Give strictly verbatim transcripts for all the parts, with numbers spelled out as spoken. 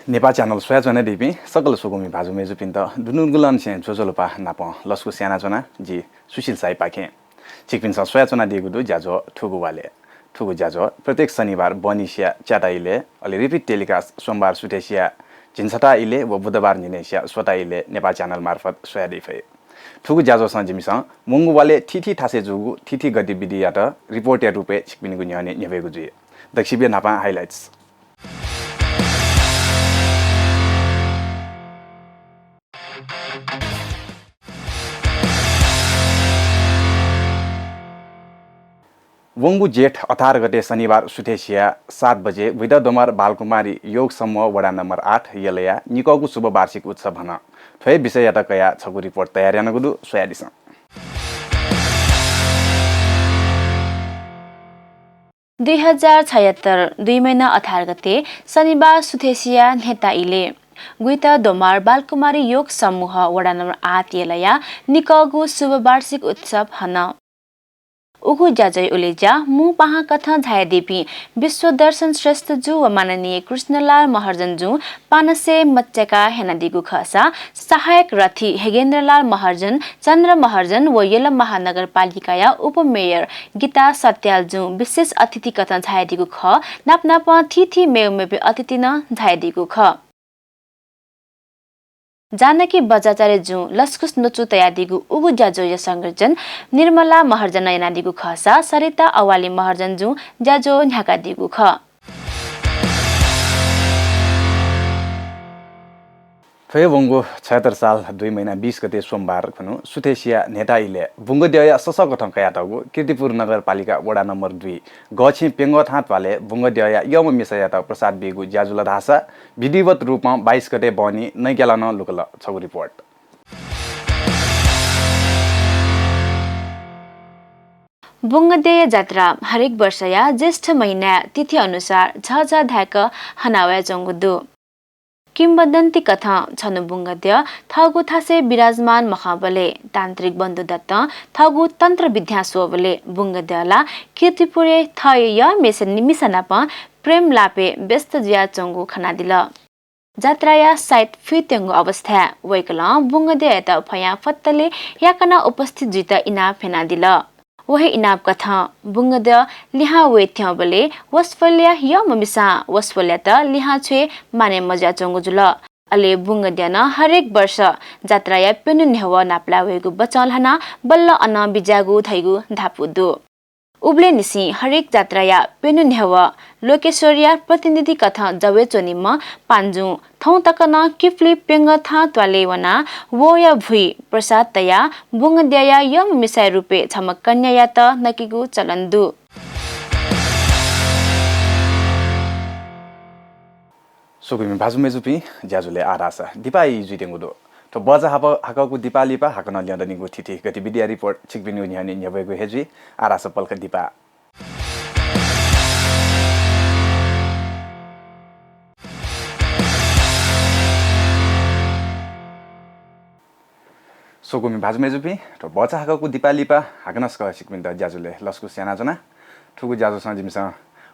नेपाः च्यानल स्वयाच्वनादीपिं सकल स्वकुमि भाजु मय्जुपिन्त दुनुगलंनिसें ज्वजलपा नापं लसकुस यानाच्वना जि सुशील साईपाखें। छिकपिन्सं स्वयाच्वनादीगु दु ज्याझ्वः थुगु वालय्। थुगु ज्याझ्वः प्रत्येक शनिबार बहनिसिया च्याता इलय्, अले repeat telecast सोमबार सुथय्सिया झिंछता इलय् व बुधबार न्हिनय्सिया स्वता इलय् नेपाः च्यानल मार्फत स्वयादी फइ। थुगु ज्याझ्वःसं जिमिसं वंगु वालय् थीथी थासय् जूगु थीथी गतिविधियात रिपोर्टया रूपय् छिकपिनिगु न्ह्यःने न्ह्यब्वयेगु जुइ। दक्वसिबय् न्हापां highlights। वंगु जेठ अठार गते शनिबार सुथय्सिया सात बजे भुइँतः दोमार बालकुमारी योग समूह वडा नम्बर आठ यलया निकःगु शुभ वार्षिक उत्सव हन। थ्व हे विषययात कयाः छगू रिपोर्ट तयार यानागु दु, स्वयादिसँ। दुई हजार छयत्तर दुई महिना अठार गते शनिबार सुथय्सिया न्हय्ता इलय् भुइँतः दोमार बालकुमारी योग समूह वडा नम्बर आठ यलया निकःगु शुभ वार्षिक उत्सव हन। उगु ज्याझ्वःया उलेज्या मू पाहां कथं झायादीपिं विश्वदर्शन श्रेष्ठ जु व माननीय कृष्णलाल महर्जन जुं पानसय् मच्याकाः हनादीगु खःसा सहायक रथी हेगेन्द्रलाल महर्जन, चन्द्र महर्जन व यल महानगरपालिकाया उपमेयर गीता सत्याल जुं विशेष अतिथि कथं झायादीगु खः। नापनापं थीथी मेगु मेपिं अतिथि नं झायादीगु खः। जानकी बज्राचार्य जुं लसकुस न्वचु तयादीगु उगु ज्याझ्वःया संयोजन निर्मला महर्जनं यानादीगु खःसा सरिता अवाली महर्जन जुं ज्याझ्वः न्ह्याकादीगु खः। थ्व हे वंगु छयत्तर साल दुई महिना बीस गते सोमबार खुन्हु सुथय्सिया न्हय्ता इलय् बुंगद्यःया ससः कथं कयातःगु कीर्तिपुर नगरपालिका वडा नम्बर दुई गःछिं प्यंगः थां त्वालय् बुंगद्यःया यःम्ह मिसायात प्रसाद बीगु ज्या जुल धाःसा विधिवत रूपं बाइस गते बहनी नैग्यालं लुकल। छगू रिपोर्ट। बुंगद्यःया जात्रा हरेक वर्षया ज्येष्ठ महिनाय् तिथि अनुसार झःझः धाय्क हनावयाच्वंगु दु। किंवदन्ती कथं छन्हु बुंगद्यः थःगु थासय् विराजमान मखंबलय् तान्त्रिक बन्धु दत्तं थःगु तन्त्र विद्यां स्वःबलय् बुंगद्यः ला कीर्तिपुरय् थःया यःम्हेसित मिसा नाप प्रेम लापय् व्यस्त जुयाच्वंगु खनादिल। जात्राया साइत फुइत्यंगु अवस्थाय् वय्कलं बुंगद्यःयात फयां फत्तले याकनं उपस्थित जुइत इनाप फ्यनादिल। व हे इनाप कथं बुंगद्यः लिहां वये त्यंबलय् वसपोलया यःम्ह मिसां वसपोलयात लिहां छ्वये मानय् मजुयाच्वंगु जुल। अले बुंगद्यः नं हरेक वर्ष जात्राया प्यन्हु न्ह्यवः नापलाः वयेगु बचं ल्हानाः बल्ल अनं बिज्याःगु धइगु धापू दु। उबलय् निसें हरेक जात्राया प्यन्हु न्ह्यवः लोकेश्वरया प्रतिनिधि कथं जवय् च्वनीम्ह पान्जुं थौं तक नं किफुली प्यंगः थां त्वालय् वनाः वहःया भुइ प्रसाद तयाः बुंगद्यःया यःम्ह मिसाया रूपय् छम्ह कन्यायात नकेगु चलन दु। स्वकुमि भाजु मय्जुपिं, ज्याझ्वलय् आः धाःसा दिपाः ई जुइत्यंगु दु। थ्व बचा हाप-, हाकःगु दिपाः लिपा हाकनं ल्यं दनिगु थीथी गतिविधिया रिपोर्ट छिकपिनिगु न्ह्यःने न्ह्यब्वयेगु हे जुइ। आः धाःसा पलख दिपाः। स्वकुमि भाजु मय्जुपिं, थ्व बचा हाकःगु दिपाः लिपा हाकनं सकसित छिकपिन्त ज्याझ्वलय् लसकुस यानाच्वना। थुगु ज्याझ्वलय् जिमिसं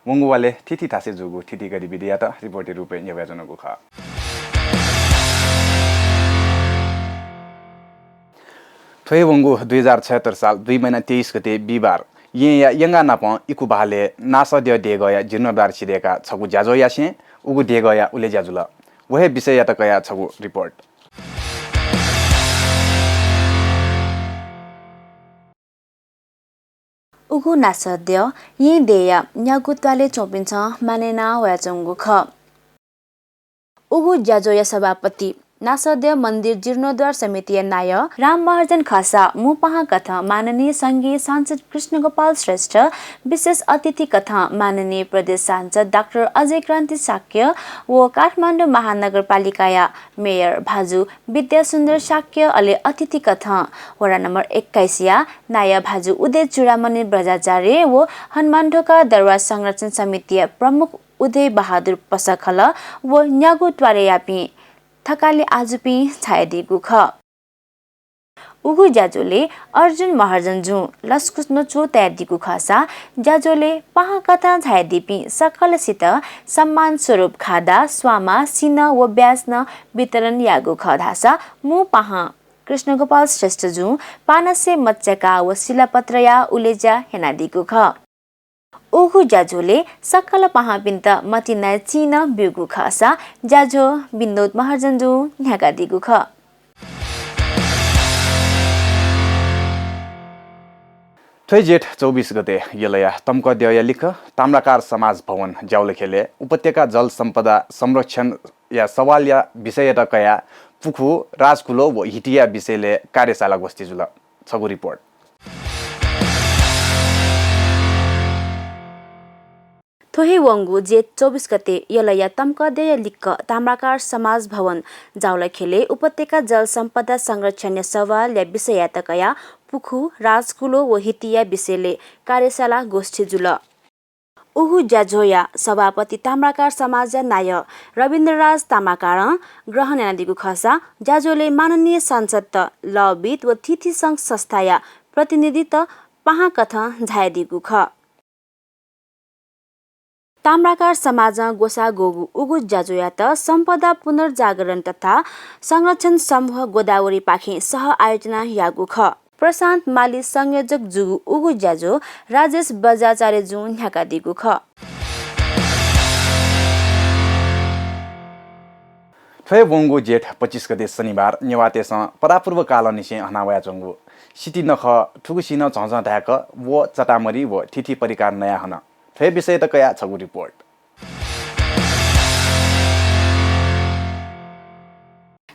वंगु वालय् थीथी थासय् जूगु थीथी गतिविधियात रिपोर्टया रूपय् न्ह्यब्वयाच्वनागु खः। थ्व हे वंगु दुई हजार छयत्तर साल दुई महिना तेइस गते बिहिबार येँया यंगा नापं इकु बहालय् नासःद्यः देगःया जीर्णोद्धार सिधय्काः छगू ज्याझ्वः यासें उगु देगःया उलेज्या जुल। व हे विषययात कयाः छगू रिपोर्ट। उगु नासःद्यः येँ देय्या न्यागू त्वालय् च्वंपिन्सं मानय् याना वयाच्वंगु खः। उगु ज्याझ्वःया सभापति नासःद्यः मन्दिर जीर्णोद्धार समितिया नायः राममहर्जन खःसा मू पाहां कथं माननीय संघीय सांसद कृष्णगोपाल श्रेष्ठ, विशेष अतिथि कथं माननीय प्रदेश सांसद डाक्टर अजय क्रान्ति शाक्य व काठमाडौं महानगरपालिकाया मेयर भाजु विद्यासुन्दर शाक्य, अले अतिथि कथं वडा नम्बर एक्काइसया नायः भाजु उदय चूडामणि बज्राचार्य व हनुमानढोका दरबार संरक्षण समितिया प्रमुख उदय बहादुर पसखल व न्यागू त्वालय्यापिं थकालि आजुपिं झायादीगु खः। उगु ज्याझ्वलय् अर्जुन महर्जनजुं लसकुस न्वचु तयादीगु खःसा ज्याझ्वलय् पाहां कथं झायादीपिं सकलसित सम्मान स्वरूप खादा, स्वांमा, सिन्हः व ब्याज नं वितरण याःगु खः धाःसा मू पाहां कृष्णगोपाल श्रेष्ठजुं पानसे मच्याका व शिलापत्रया उलेज्या यानादीगु खः। उगु ज्याझ्वलय् सकल पाहांपिन्त मतिनाय् चिं नं ब्यूगु खःसा ज्याझ्वः विनोद महर्जनजुं न्ह्याकादीगु खः। थ्व हे जेठ चौबिस गते यलया तम्कद्यःया लिक्क ताम्राकार समाज भवन ज्याउलाखेलय् उपत्यका जल सम्पदा संरक्षणया सवालया विषययात कयाः पुखू, राजकुलो व हितिया विषयलय् कार्यशाला गोष्ठी जुल। छगू रिपोर्ट। थ्व हे वंगु जेठ चौबिस गते यलया तम्कद्यःया लिक्क ताम्राकार समाज भवन ज्याउलाखेलय् उपत्यका जल सम्पदा संरक्षणया सवालया विषययात कयाः पुखू, राजकुलो व हितिया विषयलय् कार्यशाला गोष्ठी जुल। उगु ज्याझ्वःया सभापति ताम्राकार समाजया नायः रविन्द्रराज ताम्राकारं ग्रहण यानादीगु खःसा ज्याझ्वलय् माननीय सांसदत, लःविद् व थीथी संघ संस्थाया प्रतिनिधित पाहां कथं झायादीगु खः। ताम्राकार समाजं ग्वसाः ग्वःगु उगु ज्याझ्वःयात सम्पदा पुनर्जागरण तथा संरक्षण समूह गोदावरीपाखें सह आयोजना याःगु खः। प्रशान्त माली संयोजक जूगु उगु ज्याझ्वः राजेश बज्राचार्यजुं न्ह्याकादीगु खः। थ्व हे वंगु जेठ पच्चिस गते शनिबार नेवाःतय्सं परापूर्वकालंनिसें हनावयाच्वंगु सिथि नखः थुगुसी नं झःझः धाय्क व चटामरि व थीथी परिकार नयाहन। थ्व हे विषययात कयाः छगू रिपोर्ट।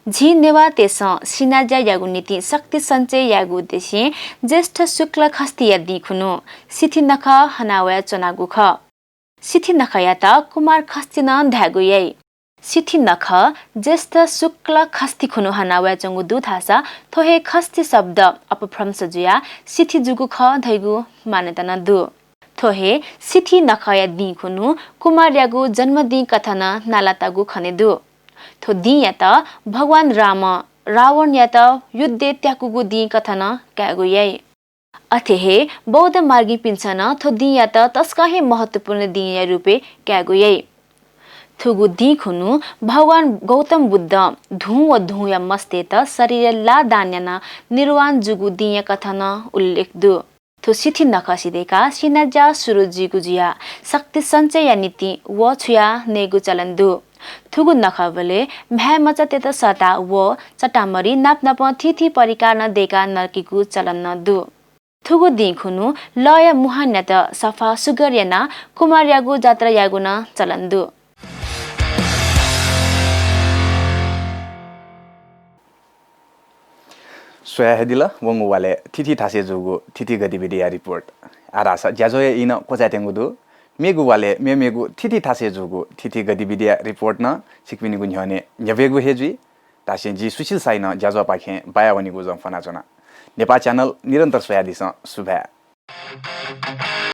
झी नेवाःतय्सं सिनाज्या यायेगु निंतिं शक्ति सञ्चय यायेगु उद्देश्यं ज्येष्ठ शुक्ल खस्तिया दिं खुन्हु सिथि नखः हनावयाच्वनागु खः। सिथि नखःयात कुमार खस्ति नं धायेगु याइ। सिथि नखः ज्येष्ठ शुक्ल खस्ति खुन्हु हनावयाच्वंगु दु धाःसा थ्व हे खस्ति शब्द अपभ्रंश जुयाः सिथि जूगु खः धइगु मान्यता नं दु। थ्व हे सिथि नखःया दिं खुन्हु कुमारयागु जन्मदिं कथं नं नालाताःगु खने दु। थ्व दिंयात भगवान रामं रावणयात युद्धय् त्याकूगु दिं कथं नं कायेगु याइ। अथे हे बौद्ध मार्गीपिन्सं नं थ्व दिंयात तसकं हे महत्त्वपूर्ण दिंया रूपय् कायेगु याइ। थुगु दिं खुन्हु भगवान गौतम बुद्धं धुं व धुंया मस्तय्त शरीरय् लाः दान यानाः निर्वाण जूगु दिंया कथं नं उल्लेख दु। थ्व सिथि नखः सिधय्काः सिनाज्या सुरु जुइगु जुयाः शक्ति सञ्चयया निंतिं वः छुयाः नयेगु चलन दु। थुगु नखःबलय् म्हाय् मचातय्त सःताः वः, चटामरि नापनापं थीथी परिकार नं दय्काः नकेगु चलन नं दु। थुगु दिं खुन्हु लःया मुहानयात सफा सुग्घर यानाः कुमारयागु जात्रा यायेगु नं चलन दु। स्वया हे दिल वंगु वालय् थीथी थासय् जूगु थीथी गतिविधिया रिपोर्ट। आः धाःसा ज्याझ्वःया ई नं क्वचायेत्यंगु दु। मेगु वालय् मेमेगु थीथी थासय् जूगु थीथी गतिविधिया रिपोर्ट नं छिकपिनिगु न्ह्यःने न्ह्यब्वयेगु हे जुइ। धासें जि सुशील शाहीं नं ज्याझ्वःपाखें बायावनेगु जं फ्वनाच्वना। नेपाः च्यानल निरन्तर स्वयादिसँ। सुभाय्।